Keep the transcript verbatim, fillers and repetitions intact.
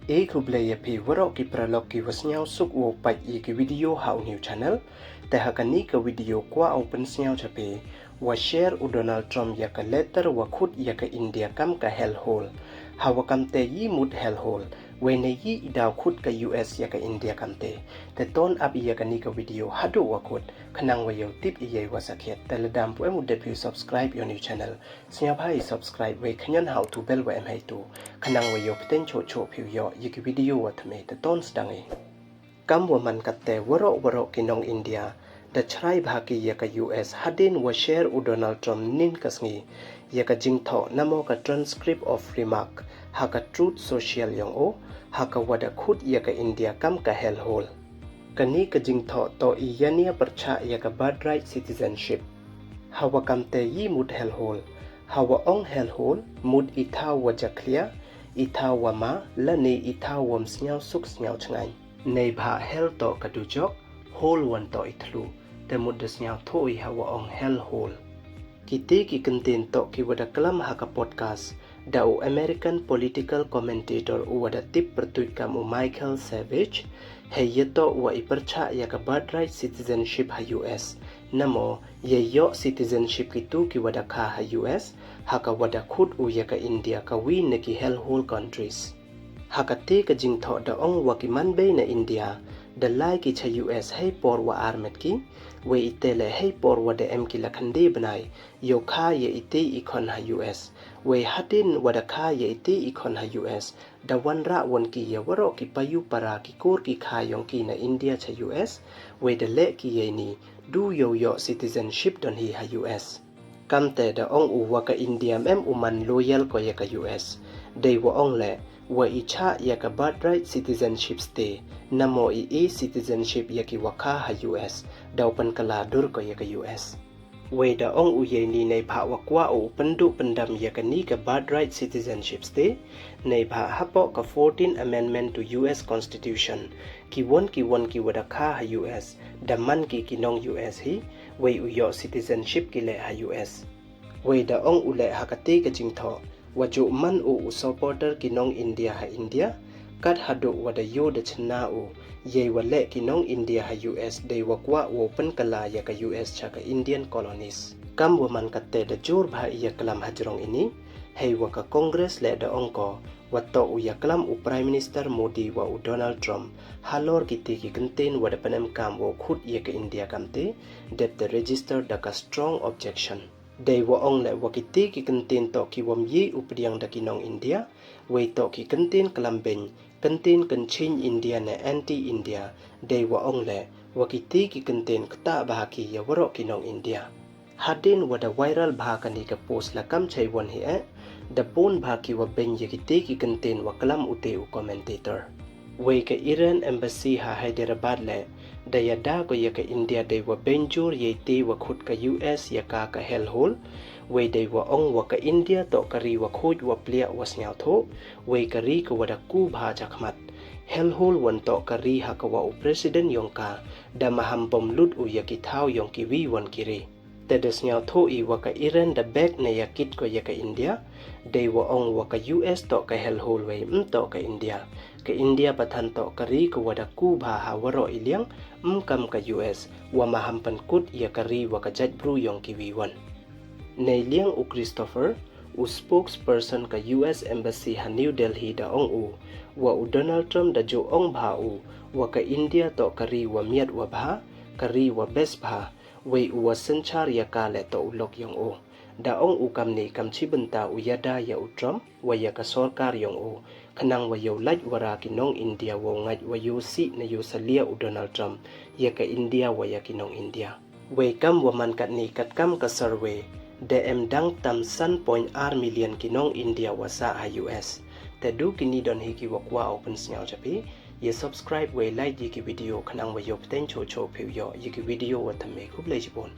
E khublei ya phi waroh ki paralok ki wa sniawsuk wow pait ya ki video ha u new channel. Te ha kani ka video kwah u pynsniaw cha phi, wa share u Donald Trump ya ka letter wa khut ya ka India kam ka hellhole. Ha wa kamte yi mut hellhole, wei ne yi i daw khut ka U S ya ka India kamte. Te ton ap ya kani ka video haduh wa khut, khnang wa yow tip i yei wa sakhiat. Te lada ym pu em u dep phi u subscribe ya u new channel, sniawbha i subscribe wei khñiot ha u tu bell wa em heitu, khnang wa yow pteng choh choh phi u yoh ya ki video wa thymme. Te ton sdang i. Kam wa man katte, waroh waroh ki nong India da chrai bha ki ya ka U S hadien wa share u Donald Trump nin ka sngi ya ka jingthoh namo ka transcript of remark ha ka Truth Social yong o, ha ka wa da khut ya ka India kam ka hellhole. Kani ka jingthoh toh i yania pyrchah ya ka birthright citizenship. Ha wa kamte yi mut hellhole. Ha wa ong hellhole, mut i thaw wa jakhlia, i thaw wa ma, lane i thaw wam sniawsuk sniawchngaiñ. Neibhah hell toh ka dujok, hole wan toh i thlu. Te mut da sniawthuh i ha wa ong hellhole. Kiti ki kyntien toh ki wa da klam ha ka podcast da u American political commentator u wa da tip pyrtuit kam u Michael Savage, hei ya toh wa i pyrchah ya ka birthright citizenship ha U S. Namo, ya yoh citizenship kitu ki wa da kha ha U S, ha ka wa da khut u ya ka India ka wi na ki hellhole countries. Ha kati ka jingthoh da ong wa ki man bei na India da lai ki cha U S hei por wa armet ki, wei ite le hei por wa da em ki la khynde bnai, yow kha ya iti i khon ha U S. Wei hadien wa da kha ya iti i khon ha U S, da wanrah wan ki ya waroh ki payu para ki kur ki kha yong ki na India cha U S, wei da leh ki ya ini, du yow yoh citizenship don hi ha U S. Kamte da ong u wa ka India ym em u man loyal ko ya ka U S. Dei wa ong le, wa i chah ya ka birthright citizenship ste, namo i e citizenship ya ki wa kha ha U S, da u pynkylla dur ko ya ka U S. Wei da ong u ya ini neibhah wa kwah u pynduh pyndam ya kani ka birthright citizenship ste, neibhah hapoh ka fourteenth Amendment to U S Constitution, ki won ki won ki wa da kha ha U S, da man ki ki nong U S hi, wei u yoh citizenship ki le ha U S. Wei da ong u le ha kati ka jingthoh, wa ju man u u supporter ki nong India ha India, kat haduh wa da yoh da chna u, yei wa leh ki nong India ha U S dei wa kwah wow pynkylla ya ka U S cha ka Indian colonies. Kam wa man katte da jur bha i ya klam hajrong ini, hei wa ka Congress le da ong ko, wa toh u ya klam u Prime Minister Modi wa u Donald Trump, halor kiti ki kyntien wa da pynemkam wow khut ya ka India kamte, dep te register da ka strong objection. Dei wa ong le wa kiti ki kyntien toh ki wam ye u pdiang da ki nong India, wei toh ki kyntien klam beiñ, kyntien kynchiñ India ne anti-India, dei wa ong le wa kiti ki kyntien ktah bha ki ya waroh ki nong India. Hadien wa da viral bha kani ka post la kam chai won hi eh, da bun bha ki wa beiñ ya kiti ki kyntien wa klam ute u commentator. Wei ka Iran Embassy ha Hyderabad le, da yada ko ya ka India dei wa beiñ jur yei te wa khut ka U S ya ka ka hellhole, wei dei wa ong wa ka India toh ka ri wa khuid wa pliah wa sniawthuh, wei ka ri ka wa da ku bha chakhmat. Hellhole wan toh ka ri ha ka wa u president yong ka da maham bom lut u ya ki thaw yong ki wi wan ki ri. Te da sniawthuh i wa ka Iran da bek na ya kit ko ya ka India, dei wa ong wa ka U S toh ka hellhole wei ym toh ka India. Ka India pathan toh ka ri ka wa da ku bha ha waroh i liang, ym kam ka U S, wa maham pynkut ya ka ri wa ka jaitbru yong ki wi wan. Nei liang u Christopher, u spokesperson ka U S Embassy ha New Delhi da ong u, wa u Donald Trump da ju ong bha u, wa ka India toh ka ri wa miat wa bha, ka ri wa best bha, wei u wa synchar ya ka le toh u lok yong u. Da ong u kamni kam chi bynta u yada ya u Trump, wa ya ka sorkar yong u, khnang wa yow lait wara ki nong India wow ngait wa yow sih na yow salia u Donald Trump ya ka India wa ya ki nong India. Wei kam wa man katni katkam ka survey, da em dang tam san point ar million ki nong India wa sah ha U S. Te du kini don hi ki wa kwah u pynsniaw cha phi. Ya subscribe wei like ya ki video khnang wa yow pteng choh choh phi u yoh ya ki video wa thymme. Khublei chibun.